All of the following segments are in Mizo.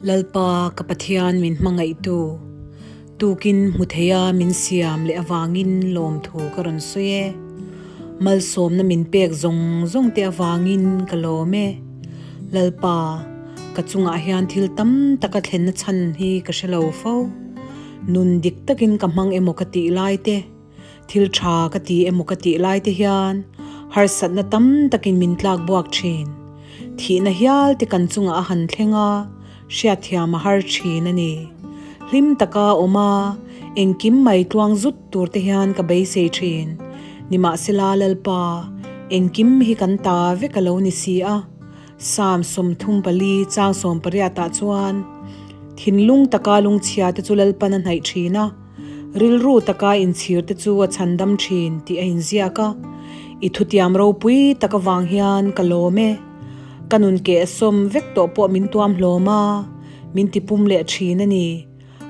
Lalpa ka Pathian min hmangaihtu, tukin hmu theia min siam leh avangin lawmthu ka rawn sawi e. Malsawmna min pek zawng zawng te avangin ka lawm e. Lalpa, ka chungah hian thil tam taka thlenna chhan hi ka hre lo fo. Nun dik takin ka hmang emaw ka tih lai te, Thil tha ka ti emaw ka tih lai te hian harsatna tam takin min tlak buak thin. Thihna hial te kan chungah a han thleng a, hriatthiam a har thin a ni. Hlim taka awm a, engkim mai tluang zut tur te hian ka beisei thin. Nimahsela Lalpa, engkim hi kan ta vek a lo ni si a. Psalm 34 chang 18 ah chuan, Thinlung taka lungchhia te chu Lalpan a hnaih thin a. Rilru taka inchhir te chu a chhandam thin tih a inziak a, i thutiam ropui tak avang hian ka lawm e. Ka nun keh sawm vek tawh pawh min tuam hlawm a, min tipum leh thin a ni.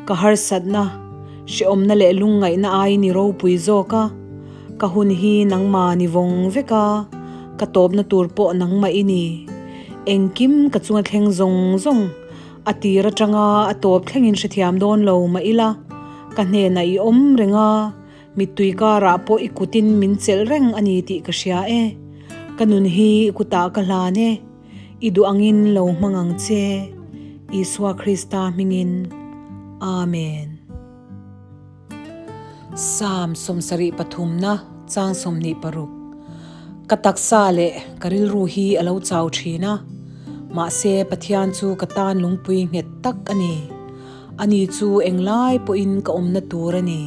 Ka harsatna, hrehawmna leh lungngaihna aiin i ropui zawk a, ka hun hi nangmah ni vawng vek a, ka tawpna tur pawh nangmah i ni. Engkim ka chunga thleng zawng zawng. A tir atanga a tawp thlengin hrethiam dawn lo mah ila, ka hnenah i awm reng a, mittui karah pawh i kutin min chelh reng a ni tih ka hria e. Ka nun hi i kutah ka hlan e, i duh angin lo hmang ang che, Isua Krista hmingin. Amen. Psalm 73 na chang 26 Ka taksa leh ka rilru hi a lo chau thin a, mahse Pathian chu ka tan lungpui nghet tak a ni. Ani chu englai pawhin ka awmna tur a ni.